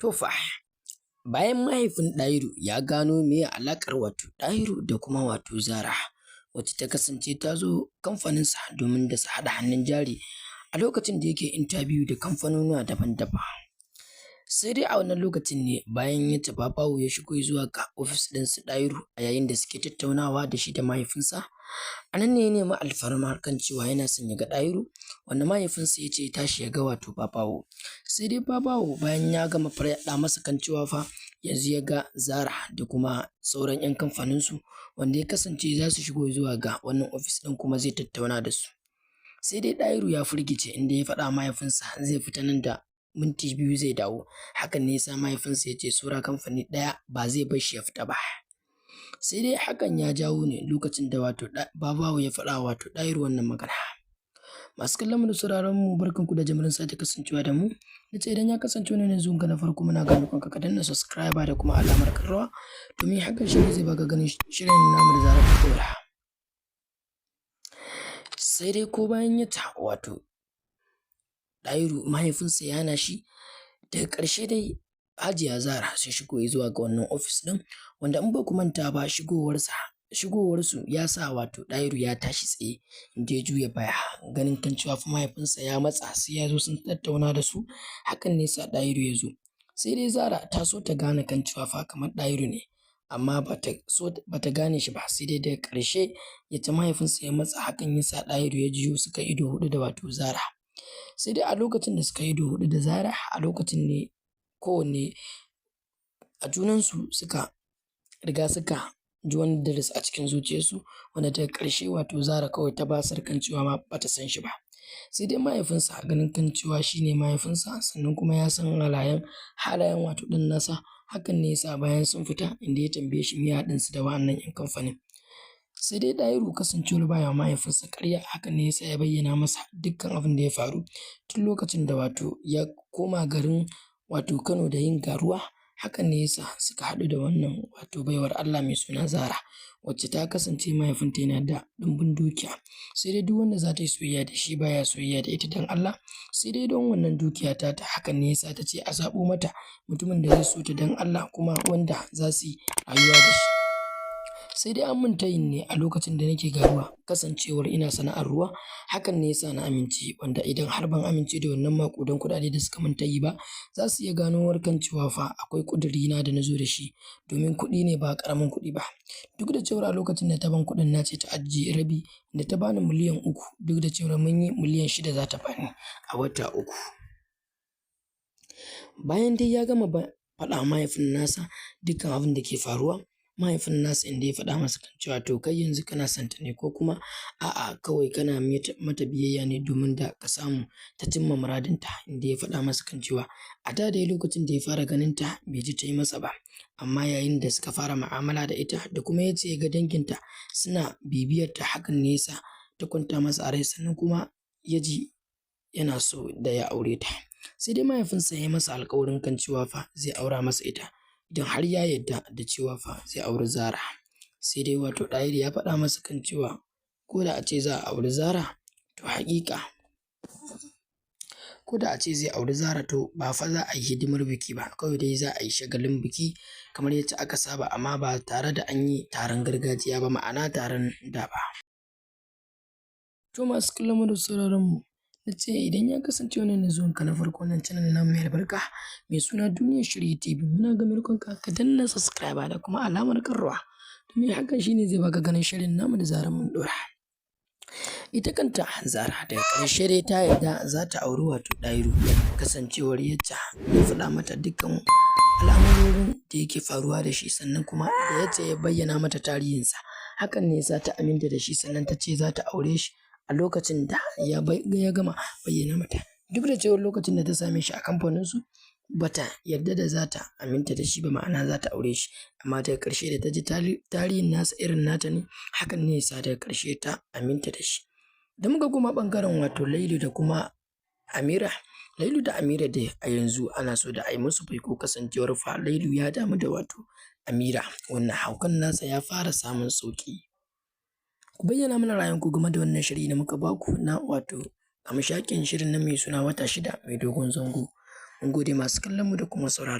To fa, bayan mahaifin Ɗahiru ya gano meye alaƙar wato Ɗahiru da kuma wato Zara, wacce ta kasance ta zo kamfaninsa domin da su haɗa hannun jari a lokacin da yake interview da kamfanonuwa daban-daban. Sai dai a wannan lokacin ne bayan yadda Babawo ya shigo zuwa ga ofis ɗin su Ɗahiru a yayin da suke tattaunawa da shi da mahaifinsa. A nan ne ya nemi alfarma kan cewa yana son ya ga Ɗahiru, wanda mahaifinsa ya ce ya tashi ya ga wato Babawo. Sai dai Babawo bayan ya gama faɗa masa kan cewa fa yanzu ya ga Zara da kuma sauran 'yan kamfaninsu, wanda ya kasance za su shigo zuwa ga wannan ofis ɗin kuma zai tattauna da su. Sai dai Ɗahiru ya firgice, inda ya faɗa mahaifinsa zai fita nan da minti 2 zai dawo. Hakan ne ya sa mahaifinsa ya ce saura kamfani ɗaya ba zai bar shi ya fita ba. Sai dai hakan ya jawo ne lokacin da wato Babawo ya faɗa wato Ɗahiru wannan magana. Masu kallon mu da sauraron mu, barkanku da jimirin sake kasancewa da mu. Na ce idan ya kasance wannan ne zuwanka na farko, muna ganin ka danna subscribe da kuma alamar ƙararrawa, domin hakan shi ne zai baka ganin shirin namu da zarar mun ɗora. Sai dai ko bayan ya ta wato Ɗahiru mahaifinsa ya hana shi, daga ƙarshe dai Hajiya Zara sun shigo zuwa ga wannan ofis ɗin, wanda in ba ku manta ba shigowarsu ya sa wato Ɗahiru ya tashi tsaye, inda ya juya baya ganin kan cewa fa mahaifinsa ya matsa sai ya zo sun tattauna da su. Hakan ne ya sa Ɗahiru ya zo. Sai dai Zara ta so ta gane kan cewa fa kamar Ɗahiru ne, amma bata so bata gane shi ba. Sai dai daga ƙarshe yadda mahaifinsa ya matsa, hakan ya sa Ɗahiru ya juyo, suka ido huɗu da wato Zara. Sai dai a lokacin da suka ido huɗu da Zara, a lokacin ne kowanne a junansu suka riga suka ji wani darasi a cikin zuciyarsu, wanda daga ƙarshe wato Zara kawai ta basar kan cewa ma bata san shi ba. Sai dai mahaifinsa, ganin kan cewa shi ne mahaifinsa, sannan kuma ya san halayen wato ɗan nasa, hakan ne ya sa bayan sun fita, inda ya tambaye shi meye haɗinsu da wa'annan 'yan kamfanin. Sai dai Ɗahiru, kasancewar baya wa mahaifinsa ƙarya, hakan ne ya sa ya bayyana masa dukkan abin da ya faru tun lokacin da wato ya koma garin wato Kano da yin garuwa. Hakan ne ya sa suka haɗu da wannan wato baiwar Allah mai suna Zara, wacce ta kasance mahaifinta yana da ɗumbin dukiya. Sai dai duk wanda za ta yi soyayya da shi baya soyayya da ita don Allah, sai dai don wannan dukiya tata. Hakan ne ya sa ta ce a zaɓo mata mutumin da zai so ta don Allah kuma wanda za su yi rayuwa da shi. Sai dai an mun tayin ne a lokacin da nake garuwa, kasancewar ina sana'ar ruwa, hakan ne ya sa na amince, wanda idan har ban amince da wannan maƙudan kuɗaɗe da suka mun tayi ba, za su iya ganowar kan cewa fa akwai ƙudurina da na zo da shi, domin kuɗi ne ba ƙaramin kuɗi ba. Duk da cewar a lokacin da ta ban kuɗin na ce ta ajiye rabi, da ta bani miliyan 3, duk da cewar mun yi miliyan 6 za ta bani a wata 3. Bayan dai ya gama faɗa mahaifin nasa dukkan abin da ke faruwa, mahaifin nasa inda ya faɗa masa kan cewa to kai yanzu kana son ta ne ko kuma a'a kawai kana mata biyayya ne domin da ka samu ta cimma muradinta, inda ya faɗa masa kan cewa a da dai lokacin da ya fara ganin ta bai ji ta yi masa ba, amma yayin da suka fara mu'amala da ita da kuma yace ya ga danginta suna bibiyar ta, hakan ne ya sa ta kwanta masa a rai, sannan kuma ya ji yana so da ya aure ta. Sai dai mahaifinsa ya yi masa alƙawarin kan cewa fa zai aura masa ita idan har ya yarda da cewa fa zai auri Zara. Sai dai wato Ɗahiru ya faɗa masa kan cewa ko da a ce za a auri Zara, to haƙiƙa ko da a ce zai auri Zara, to ba fa za a yi hidimar biki ba, kawai dai za a yi shagalin biki kamar yadda aka saba, amma ba tare da an yi taron gargajiya ba, ma'ana taron da ba. To masu kallon mu da sauraron mu, na ce idan ya kasance wannan ne zuwanka na farko wannan channel namu mai albarka mai suna Duniyar Shiri TV, muna ga ka ka danna subscribe da kuma alamar ƙararrawa, domin hakan shine zai baka ganin shirin namu da zarar mun ɗora. Ita kanta Zara daga ƙarshe dai ta yarda za ta auri wato Ɗahiru, kasancewar yacca ya faɗa mata dukkan al'amurorin da yake faruwa da shi, sannan kuma da yacce ya bayyana mata tarihinsa, hakan ne ya sa ta aminta da shi, sannan ta ce za ta aure shi a lokacin da ya gama bayyana mata. Duk da cewar lokacin da ta same shi a kamfaninsu bata yarda da za ta aminta da shi ba, ma'ana za ta aure shi, amma daga ƙarshe da ta ji tarihin nasa irin nata ne, hakan ne ya sa daga ƙarshe ta aminta da shi. Da muka koma ɓangaren wato Lailu da kuma Amira, Lailu da Amira dai a yanzu ana so da a yi musu baiko, kasancewar fa Lailu ya damu da wato Amira, wannan haukan nasa ya fara samun sauƙi. Ku bayyana mana ra'ayinku game da wannan shiri da muka baku na wato hamshakin shirin nan mai suna Wata 6 Mai Dogon Zango. Mun gode masu kallon mu da kuma sauraron.